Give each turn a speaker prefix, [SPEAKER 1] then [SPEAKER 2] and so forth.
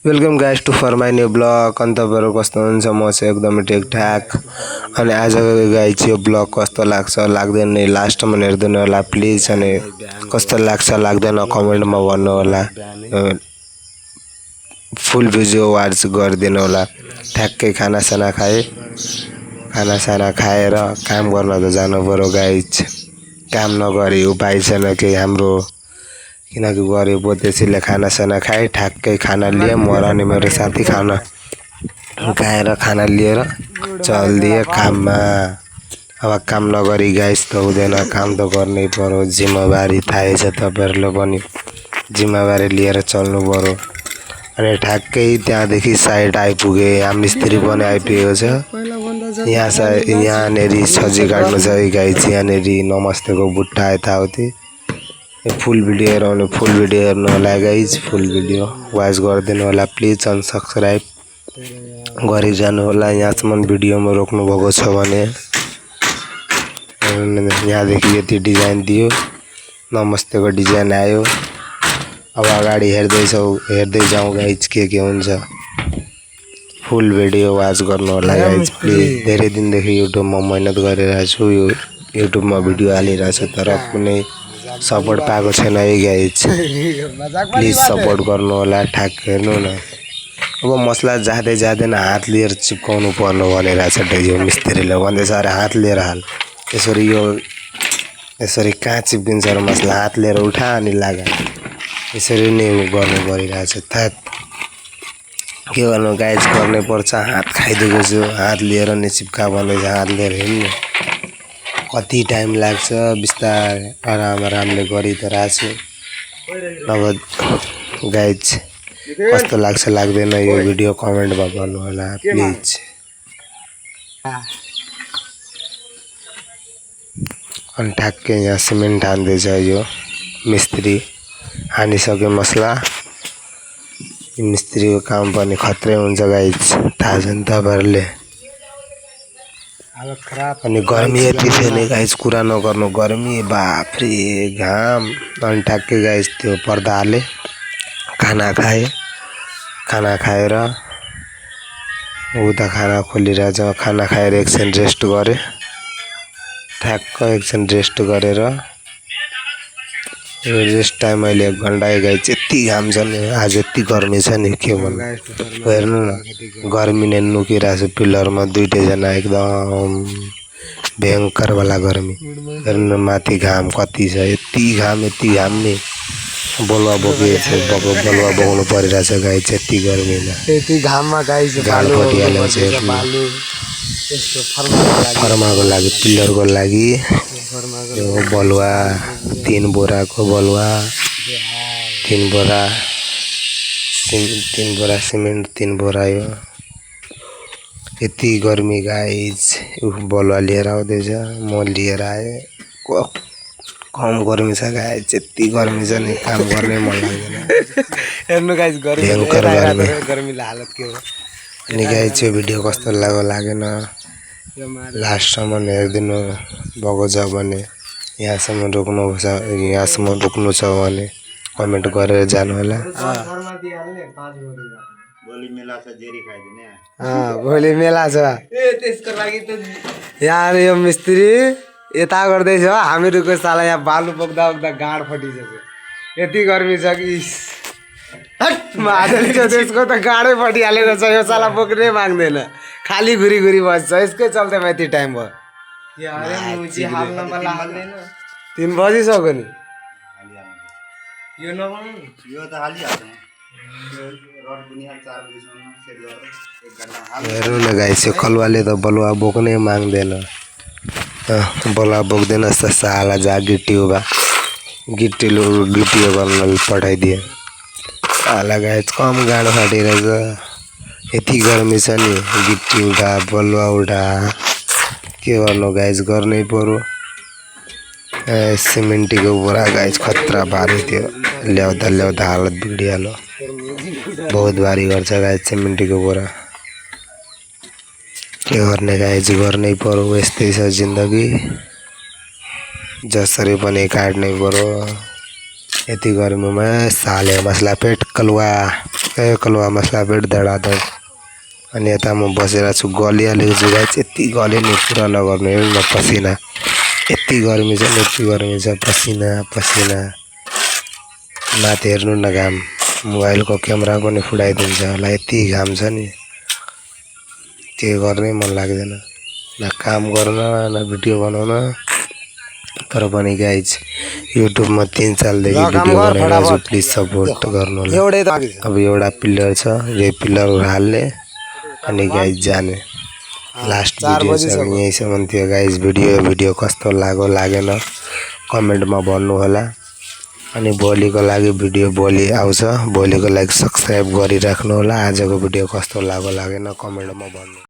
[SPEAKER 1] Welcome guys to for my new blog. अन्त बरु कस्तो हुन्छ? म चाहिँ एकदमै ठिकठाक। अनि आजको गाइस यो ब्लग कस्तो लाग्छ लाग्दैन नि लास्टमा हेर्दिनु होला प्लिज। अनि कस्तो लाग्छ लाग्दैन कमेन्टमा भन्नु होला। फुल भिडियो वाच गरिदिनु होला। ठ्याक्कै खानासाना खाएर काम गर्न त जानु पर्यो गाइस। काम नगरी उपाय छैन कि हाम्रो, किनकि गरीब हो। त्यसैले खानासाना खाएँ, ठ्याक्कै खाना लिए म र अनि मेरो साथी खाना खाएर खाना लिएर चलिदिए काममा। अब काम नगरी गाइस त हुँदैन, काम त गर्नै पर्यो। जिम्मेवारी थाहै छ तपाईँहरूले पनि, जिम्मेवारी लिएर चल्नु पर्यो। अनि ठ्याक्कै त्यहाँदेखि साइड आइपुगे। यहाँ मिस्त्री पनि आइपुगेको छ। यहाँनिर सब्जी काट्नु छ गाइस। यहाँनिर नमस्तेको बुट्टा यताउति। फुल भिडियो हेर्नु, फुल भिडियो हेर्नु होला गाइज। फुल भिडियो वाच गरिदिनु होला प्लिज। अनसब्सक्राइब गरिजानु होला। यहाँसम्म भिडियोमा रोक्नु भएको छ भने। यहाँदेखि यति डिजाइन दियो, नमस्तेको डिजाइन आयो। अब अगाडि हेर्दै जाउँ गाइज के हुन्छ। फुल भिडियो वाच गर्नु होला गाइज प्लिज। धेरै दिनदेखि युट्युबमा मेहनत गरिरहेको छु, यो युट्युबमा भिडियो हालिरहेको छु, तर कुनै सपोर्ट पाएको छैन है गाइज। प्लिज सपोर्ट गर्नु होला। ठ्याक हेर्नु न, अब मसला जाँदैन हात लिएर चिप्काउनु पर्नु भनिरहेछ यो मिस्त्रीले। भन्दैछ अरे हात लिएर हाल, यसरी कहाँ चिप्किन्छ र मसला? हात लिएर उठा अनि लागा, यसरी नै गर्नु परिरहेछ। थ्याक के गर्नु गाइज, गर्नै पर्छ। हात खाइदिएको छु, हात लिएर नै चिप्का भन्दैछ। हात लिएर हिँड्नु कति टाइम लाग्छ, बिस्तारै आरामले गरि त रहेको छु। अब गाइज कस्तो लाग्छ लाग्दैन यो भिडियो कमेन्टमा भन्नु होला प्लिज। अनि ठ्याक्कै यहाँ सिमेन्ट हान्दैछ यो मिस्त्री। हानिसक्यो मसला। मिस्त्रीको काम पनि खत्रै हुन्छ गाइज, थाहा छ नि तपाईँहरूले। अनि गर्मी यति थियो नि गाइज, कुरा नगर्नु गर्मी, बाफ्रे घाम। अनि ठ्याक्कै गाइज त्यो पर्दा हाले, खाना खाएर उता खाना खोलिरहेछ। खाना खाएर एकछिन रेस्ट गरेँ, ठ्याक्क एकछिन रेस्ट गरेर रेस्ट टाइम अहिले 1 घन्टा गाइज। यति घाम छ नि आज, यति गर्मी छ नि के भन्नु। हेर्नु न, गर्मी नै नुकिरहेको छ पिलरमा दुईटैजना, एकदम भयङ्करवाला गर्मी। हेर्नु माथि घाम कति छ, यति घाम नि बलुवा बोक्नु परिरहेछ गाइज। यति गर्मीमा यति घाममा गाइज गाड फटिहाल्यो छ। फर्माको लागि, पिलरको लागि यो बलुवा 3 बोराको बलुवा, 3 बोरा सिमेन्ट, 3 बोरा यो। यति गर्मी गाइज, बलुवा लिएर आउँदैछ, म लिएर आएँ। कम गर्मी छ गाइज, यति गर्मी छ नि काम गर्नै मन लाग्दैन। हेर्नु गाइज भयङ्कर गर्मीले हालत के हो। अनि गाइज यो भिडियो कस्तो लाग्यो लागेन लास्टसम्म हेरिदिनु भएको छ भने, यहाँसम्म रोक्नु छ भने कमेन्ट गरेर जानु होला। भोलि मेला छ, त्यसको लागि त यहाँ यो मिस्त्री यता गर्दैछ। हामीहरूको साला यहाँ बालु बोक्दा गाड फटिसक्यो। यति गर्मी छ कि त्यसको त गाडै फटिहालेको छ। यो साला बोक्नै माग्दैन, खाली घुरी बस्छ। यसकै चल्दैमा यति टाइम भयो। 3 बजिसक्यो नि। हेर्नु न गाइस, यो कलुवाले त बलुवा बोक्नै माग्दैन। बलुवा बोक्दैन जस्तो साला, जा गिट्टियो गर्न पठाइदिए साला गाइस। कम गाड फाटिरहेछ, यति गर्मी छ नि। गिट्टी उठा, बलुवा उठा, के गर्नु गाइस, गर्नै पर्यो। सिमेन्टीको बोरा गाइस खतरा भारी थियो, ल्याउँदा हालत बिग्रिहाल्यो। बहुत भारी गर्छ गाइस सिमेन्टीको बोरा। के गर्ने गाइस, गर्नै पर्यो। यस्तै छ जिन्दगी, जसरी पनि काट्नै पर्यो। यति गर्मीमा साले मसला पेट कलुवा। कलुवा मसला पेट धडाधड अनि यता म बसेर छु गली हालेको छु गाइस यति गले नि पुरा नगर्नु हेर्नु न पसिना यति गर्मी छ पसिना पसिना माथि हेर्नु न घाम मोबाइलको क्यामेरा पनि फुटाइदिन्छ होला यति घाम छ नि के गर्नै मन लाग्दैन न काम गर्न न भिडियो बनाउन तर पनि गाइज युट्युबमा 3 सालदेखि भिडियो बनाइरहेको छु प्लिज सपोर्ट गर्नु होला अब एउटा पिलर छ यो पिलर हाल्ने अनि गाइज जाने लास्ट भिडियो छ यहीसम्म थियो गाइज भिडियो कस्तो लाग्यो लागेन कमेन्टमा भन्नु होला अनि भोलिको लागि भिडियो भोलि आउँछ भोलिको लागि सब्स्क्राइब गरिराख्नु होला आजको भिडियो कस्तो लाग्यो लागेन कमेन्टमा भन्नु